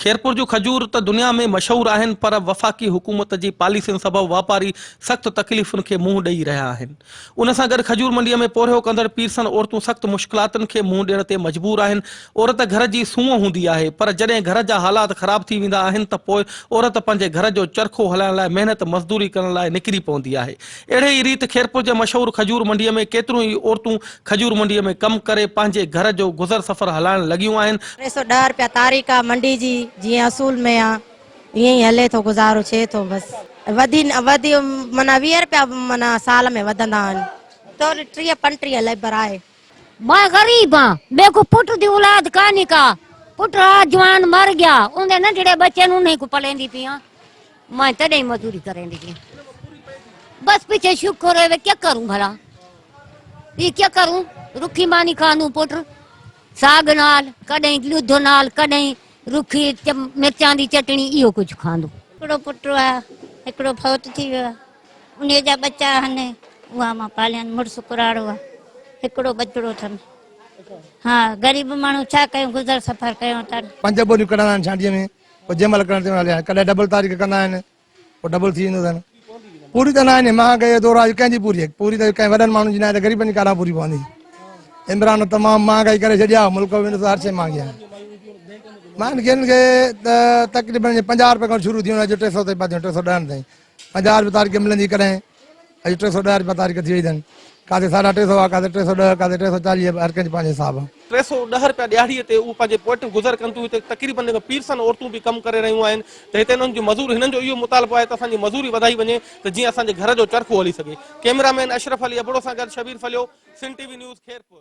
خيرپور جون کجور ته دنيا ۾ مشهور آهن پر وفاقي حڪومت جي پاليسين سبب واپاري سخت تڪليفن کي منهن ڏئي رهيا آهن. ان سان گڏ کجور منڊي ۾ پورهيو ڪندڙ پيرسن عورتون سخت مشڪلاتن کي منهن ڏيڻ تي مجبور آهن. عورت گهر جي سونهن هوندي آهي پر جڏهن گهر جا حالات خراب ٿي ويندا آهن ته پوء عورت پنهنجي گهر جو چرخو هلائڻ لاء محنت مزدوري ڪرڻ لاء نڪري پوندي آهي. اهڙي ئي ريت خيرپور جي مشهور کجور منڊي ۾ ڪيتريون ئي عورتون کجور منڊي ۾ ڪم ڪري پنهنجي گهر جو گذر سفر هلائڻ لڳيون آهن. 310 رپيا تاريخ آ منڊي جي جيئن اصول ۾ آ ايئن ئي هلي ٿو گذارو ڇي ٿو بس وڌي وڌي معنيٰ 20 رپيا معنيٰ سال ۾ وڌندا آهن تو 30 35 ليبر آهي. مان غريب آن ميکو پٽ the اولاد ڪانهي ڪا پٽ ها جوان مر گيا اوندي ننڍڙي ٻچي نون انهي کون پليندي پي آن مان تڏهن مزوري ڪريندي پي بس پڇي شڪر هي ڪي ڪرون ڀلا هي ڪي ڪرون رکي ماني کاندون پٽ ساڳ نال ڪڏهن ڏڌ نال ڪڏهن رکي مرچان the چٽڻي اهو ڪجهه کاندون. هڪڙو پٽ آ هڪڙو فوت ٿي ويو آ انهي جا ٻچا آهن اها مان پاليان مڙس ڪراڙو آ هڪڙو ٻچڙو اٿم ها غريب ماڻهو ڇا ڪيون گذر سفر ڪيون ٿا. پنج ٻوريون ڪڍندا آهن ڇانڊيء ۾ پوء جنهن مهل ڪڍن تنهن مهل هليا ڪڏهن ڊبل تاريخ ڪندا آهن پوء ڊبل ٿي ويندو اٿن. پوري ته ناهي مهانگائي جو دور آهي ڪنهن جي پوري آهي پوري ته ڪنهن وڏن ماڻهن جي ناهي ته غريبن جي ڪاڏانهن پوري پوندي. عمران تمام مهانگائي ڪري ڇڏي آهي ملڪ ۾ ڏسو هر شيء مهانگي آهي. مهانگين کي ته تقريبن 50 روپيه کان شروع ٿيون اڄ 300 تائين پهتيون 310 تائين 50 روپيه تاريخ ملندي ڪڏهن اڄ 310 روپيا تاريخ ٿي وئي اٿن ڪاٿي ساڍا ٽي سو آهي ڪاٿي 310 ڪاٿي 340 هر ڪنهن جي پنهنجي حساب آهي. 310 روپيا ڏهاڙيء تي اهو پنهنجي پوئٽ گذر ڪن ٿيون هتي تقريبن جيڪو پيرسن عورتون به ڪم ڪري رهيون آهن ته هتي انهن جون مزور هنن جو اهو مطالبو آهي ته اسان جي مزوري وڌائي وڃي ته جيئن اسان جي گهر جو چرخو هلي سگهي ڪئميرا مين اشرف علي ابڙو سان گڏ Shabbir Phalio Sindh T V news Khairpur.